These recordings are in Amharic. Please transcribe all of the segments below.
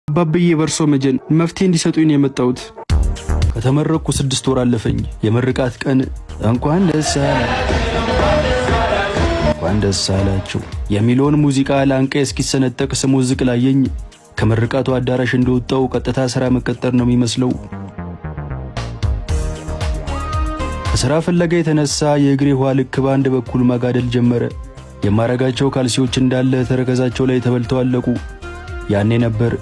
አባብዬ በርሶ መጀን መፍትሄ እንዲሰጡኝ ነው የመጣሁት። ከተመረቅኩ 6 ወር አለፈኝ። የምርቃት ቀን እንኳን ደስ እንኳን ደስ አላችሁ የሚለውን ሙዚቃ ላንቃ እስኪሰነጠቅ ስሞዝቅ ላየኝ ከምርቃቱ አዳራሽ እንደወጣው ቀጥታ ስራ መቀጠር ነው የሚመስለው። ከስራ ፍለጋ የተነሳ የእግሬ ውሃ ልክ በአንድ በኩል ማጋደል ጀመረ። የማረጋቸው ካልሲዎች እንዳለ ተረከዛቸው ላይ ተበልተው አለቁ። ያኔ ነበር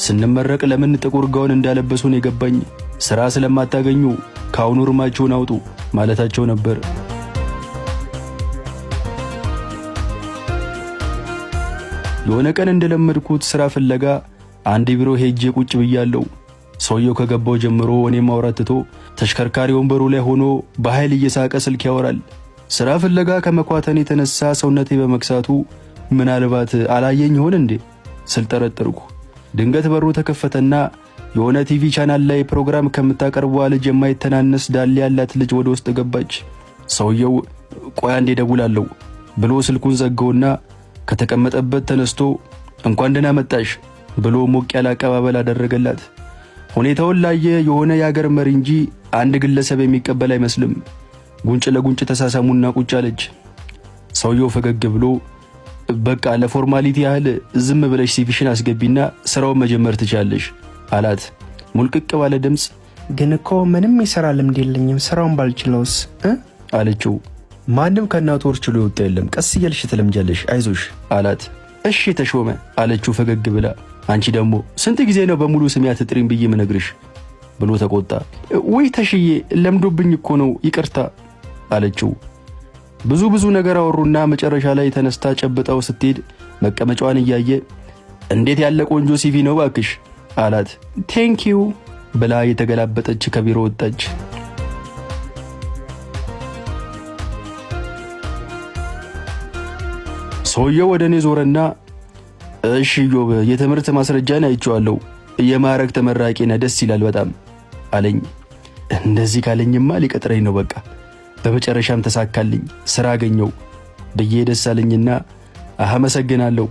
ስንመረቅ ለምን ጥቁር ጋውን እንዳለበሱን የገባኝ። ስራ ስለማታገኙ ከአሁኑ እርማችሁን አውጡ ማለታቸው ነበር። የሆነ ቀን እንደለመድኩት ስራ ፍለጋ አንድ ቢሮ ሄጄ ቁጭ ብያለሁ። ሰውየው ከገባው ጀምሮ እኔ ማውራት ትቶ ተሽከርካሪ ወንበሩ ላይ ሆኖ በኃይል እየሳቀ ስልክ ያወራል። ስራ ፍለጋ ከመኳተን የተነሳ ሰውነቴ በመክሳቱ ምናልባት አላየኝ ይሆን እንዴ ስል ጠረጠርኩ። ድንገት በሩ ተከፈተና የሆነ TV channel ላይ ፕሮግራም ከምታቀርበዋ ልጅ የማይተናነስ ዳሌ ያላት ልጅ ወደ ውስጥ ገባች። ሰውየው ቆይ አንዴ እደውላለሁ ብሎ ስልኩን ዘጋውና ከተቀመጠበት ተነስቶ እንኳን ደህና መጣሽ ብሎ ሞቅ ያለ አቀባበል አደረገላት። ሁኔታውን ላየ የሆነ የአገር መሪ እንጂ አንድ ግለሰብ የሚቀበል አይመስልም። ጉንጭ ለጉንጭ ተሳሳሙና ቁጭ አለች። ሰውየው ፈገግ ብሎ በቃ ለ formality ያህል ዝም ብለሽ CV ሽን አስገቢና ስራውን መጀመር ትችያለሽ አላት። ሙልቅቅ ባለ ድምፅ ግን እኮ ምንም የሥራ ልምድ የለኝም፣ ስራውን ባልችለውስ አለችው። ማንም ከእናቱ ወር ችሎ የወጣ የለም፣ ቀስ እያልሽ ትለምጃለሽ፣ አይዞሽ አላት። እሺ ተሾመ አለችው ፈገግ ብላ። አንቺ ደግሞ ስንት ጊዜ ነው በሙሉ ስሜ አትጥሪም ብዬ ምነግርሽ ብሎ ተቆጣ። ውይ ተሽዬ ለምዶብኝ እኮ ነው ይቅርታ አለችው። ብዙ ብዙ ነገር አወሩና መጨረሻ ላይ ተነስታ ጨብጣው ስትሄድ መቀመጫዋን እያየ እንዴት ያለ ቆንጆ CV ነው ባክሽ አላት። Thank you ብላ የተገላበጠች ከቢሮ ወጣች። ሰውየው ወደ እኔ ዞረና እሺ ኢዮብ፣ የትምህርት ማስረጃን አይቼዋለሁ። የማዕረግ ተመራቂ ነህ፣ ደስ ይላል በጣም አለኝ። እንደዚህ ካለኝማ ሊቀጥረኝ ነው በቃ። በመጨረሻም ተሳካልኝ፣ ስራ አገኘው ብዬ ደስ አለኝና አመሰግናለሁ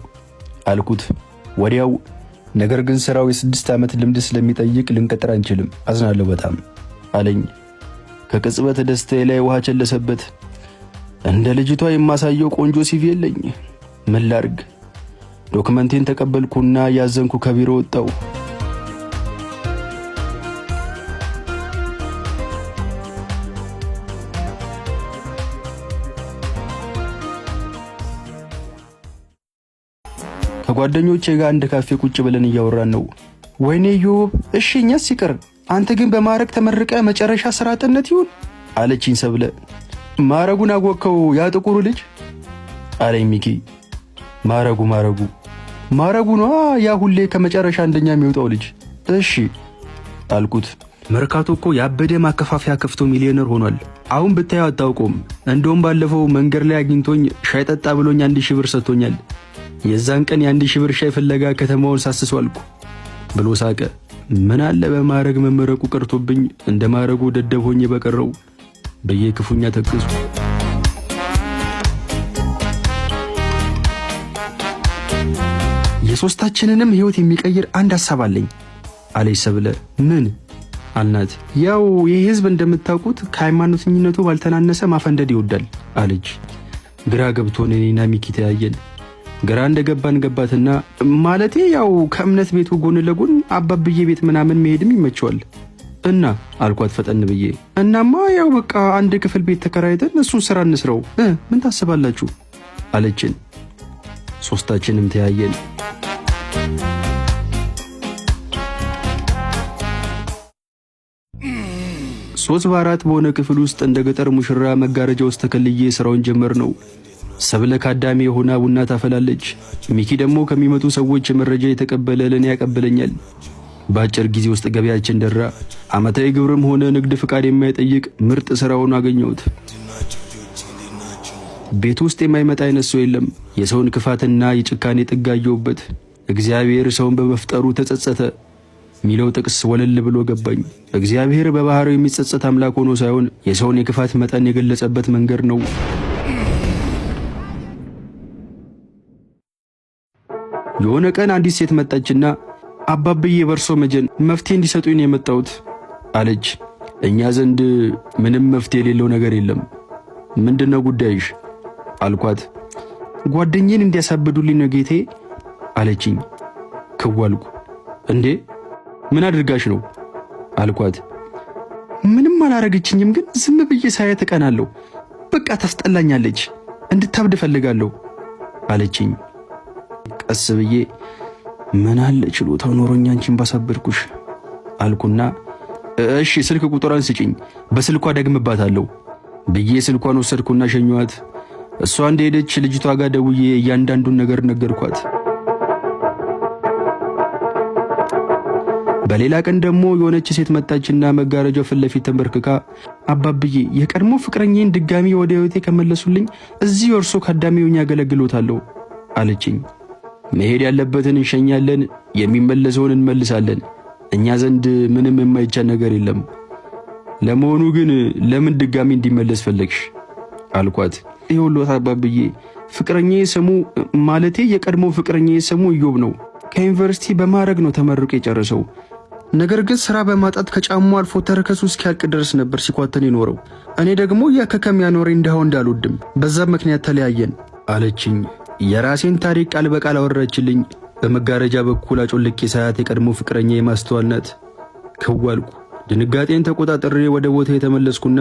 አልኩት ወዲያው። ነገር ግን ስራው የ6 ዓመት ልምድ ስለሚጠይቅ ልንቀጥር አንችልም፣ አዝናለሁ በጣም አለኝ። ከቅጽበት ደስታዬ ላይ ውሃ ቸለሰበት። እንደ ልጅቷ የማሳየው ቆንጆ CV የለኝ። ምን ላርግ? ዶክመንቴን ተቀበልኩና ያዘንኩ ከቢሮ ወጣው። ከጓደኞቼ ጋር አንድ ካፌ ቁጭ ብለን እያወራን ነው። ወይኔ ኢዮብ፣ እሺ እኛስ ይቅር፣ አንተ ግን በማዕረግ ተመርቀ መጨረሻ ስራ አጥነት ይሁን አለችኝ ሰብለ። ማዕረጉን አወቅከው ያ ጥቁሩ ልጅ አለኝ ሚኪ። ማዕረጉ ማዕረጉ ማዕረጉ ነዋ፣ ያ ሁሌ ከመጨረሻ አንደኛ የሚወጣው ልጅ። እሺ አልኩት። መርካቶ እኮ ያበደ ማከፋፈያ ከፍቶ ሚሊዮነር ሆኗል። አሁን ብታየው አታውቀውም። እንደውም ባለፈው መንገድ ላይ አግኝቶኝ ሻይ ጠጣ ብሎኝ 1,000 ብር ሰጥቶኛል። የዛን ቀን የ1,000 ብር ሻይ ፍለጋ ከተማውን ሳስሰው አልኩ ብሎ ሳቀ። ምን አለ በማዕረግ መመረቁ ቀርቶብኝ እንደ ማዕረጉ ደደብ ሆኜ በቀረው ብዬ ክፉኛ ተከዝኩ። የሶስታችንንም ህይወት የሚቀይር አንድ ሐሳብ አለኝ አለች ሰብለ። ምን አልናት። ያው ይህ ህዝብ እንደምታውቁት ከሃይማኖተኝነቱ ባልተናነሰ ማፈንደድ ይወዳል አለች። ግራ ገብቶን እኔና ሚኪ ተያየን። ግራ እንደገባን ገባትና ማለቴ ያው ከእምነት ቤቱ ጎን ለጎን አባብዬ ቤት ምናምን መሄድም ይመቸዋል እና አልኳት ፈጠን ብዬ። እናማ ያው በቃ አንድ ክፍል ቤት ተከራይተን እሱን ስራ እንስራው፣ ምን ታስባላችሁ አለችን። ሶስታችንም ተያየን። 3 በ4 በሆነ ክፍል ውስጥ እንደ ገጠር ሙሽራ መጋረጃ ውስጥ ተከልዬ ስራውን ጀመር ነው። ሰብለ ካዳሚ የሆና ቡና ታፈላለች። ሚኪ ደግሞ ከሚመጡ ሰዎች መረጃ የተቀበለ ለኔ ያቀብለኛል። በአጭር ጊዜ ውስጥ ገበያችን ደራ። ዓመታዊ ግብርም ሆነ ንግድ ፍቃድ የማይጠይቅ ምርጥ ስራውን አገኘሁት። ቤት ውስጥ የማይመጣ አይነት ሰው የለም። የሰውን ክፋትና የጭካኔ ጥግ አየሁበት። እግዚአብሔር ሰውን በመፍጠሩ ተጸጸተ ሚለው ጥቅስ ወለል ብሎ ገባኝ። እግዚአብሔር በባህሪው የሚጸጸት አምላክ ሆኖ ሳይሆን የሰውን የክፋት መጠን የገለጸበት መንገድ ነው። የሆነ ቀን አንዲት ሴት መጣችና አባብዬ በርሶ መጀን መፍትሄ እንዲሰጡኝ ነው የመጣሁት አለች። እኛ ዘንድ ምንም መፍትሄ የሌለው ነገር የለም። ምንድነው ጉዳይሽ አልኳት። ጓደኛዬን እንዲያሳብዱልኝ ነው ጌቴ አለችኝ። ክዋልኩ። እንዴ ምን አድርጋሽ ነው አልኳት። ምንም አላረገችኝም፣ ግን ዝም ብዬ ሳያት እቀናለሁ። በቃ ታስጠላኛለች፣ እንድታብድ እፈልጋለሁ አለችኝ። ቀስ ብዬ ምን አለ ችሎታው ኖሮኝ አንቺን ባሳበድኩሽ አልኩና እሺ ስልክ ቁጥሯን ስጭኝ፣ በስልኳ ደግምባታለሁ ብዬ ስልኳን ወሰድኩና ሸኘኋት። እሷ እንደሄደች ልጅቷ ጋር ደውዬ እያንዳንዱን ነገር ነገርኳት። በሌላ ቀን ደግሞ የሆነች ሴት መጣችና መጋረጃው ፊት ለፊት ተንበርክካ አባብዬ የቀድሞ ፍቅረኛዬን ድጋሚ ወደ ሕይወቴ ከመለሱልኝ እዚህ እርሶ ካዳሚ ሆኜ አገለግሎታለሁ አለችኝ። መሄድ ያለበትን እንሸኛለን፣ የሚመለሰውን እንመልሳለን። እኛ ዘንድ ምንም የማይቻል ነገር የለም። ለመሆኑ ግን ለምን ድጋሚ እንዲመለስ ፈለግሽ? አልኳት። ይኸውልዎት አባብዬ ፍቅረኛዬ ስሙ ማለቴ የቀድሞ ፍቅረኛዬ ስሙ ኢዮብ ነው። ከዩኒቨርሲቲ በማዕረግ ነው ተመርቆ የጨረሰው። ነገር ግን ስራ በማጣት ከጫማው አልፎ ተረከዙ እስኪያልቅ ድረስ ነበር ሲኳተን የኖረው። እኔ ደግሞ ያከከም ያኖረኝ ድሃው እንዳልወድም በዛ ምክንያት ተለያየን አለችኝ። የራሴን ታሪክ ቃል በቃል አወራችልኝ። በመጋረጃ በኩል አጮልቄ ሳያት የቀድሞ ፍቅረኛ የማስተዋል ናት። ክዋልኩ። ድንጋጤን ተቆጣጠሬ ወደ ቦታ የተመለስኩና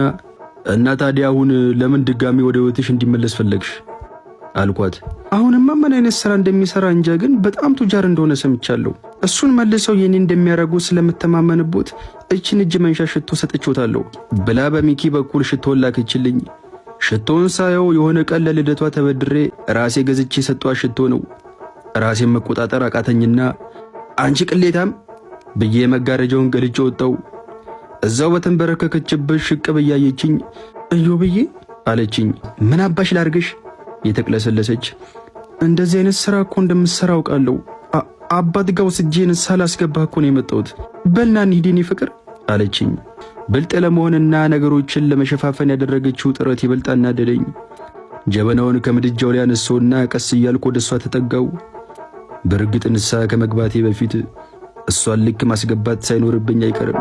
እና ታዲያ አሁን ለምን ድጋሚ ወደ ህይወትሽ እንዲመለስ ፈለግሽ? አልኳት። አሁንማ ምን አይነት ስራ እንደሚሰራ እንጃ፣ ግን በጣም ቱጃር እንደሆነ ሰምቻለሁ። እሱን መልሰው የኔ እንደሚያደርጉ ስለምተማመንቦት እችን እጅ መንሻ ሽቶ ሰጥቼዎታለሁ ብላ በሚኪ በኩል ሽቶን ላከችልኝ። ሽቶውን ሳየው የሆነ ቀን ለልደቷ ተበድሬ ራሴ ገዝቼ የሰጧት ሽቶ ነው። ራሴን መቆጣጠር አቃተኝና አንቺ ቅሌታም ብዬ መጋረጃውን ገልጬ ወጣው። እዛው በተንበረከከችበት ሽቅብ እያየችኝ እዮብዬ አለችኝ። ምን አባሽ ላርግሽ? የተቅለሰለሰች እንደዚህ አይነት ስራ እኮ እንደምትሰራ አውቃለሁ። አባት ጋር ወስጄ ንስሐ ላስገባህ እኮ ነው የመጣሁት። በልና እንሂድ የኔ ፍቅር አለችኝ። ብልጥ ለመሆንና ነገሮችን ለመሸፋፈን ያደረገችው ጥረት ይበልጥ አናደደኝ። ጀበናውን ከምድጃው ላይ አነሳውና ቀስ እያልኩ ወደ እሷ ተጠጋው። በእርግጥ ንስሐ ከመግባቴ በፊት እሷን ልክ ማስገባት ሳይኖርብኝ አይቀርም።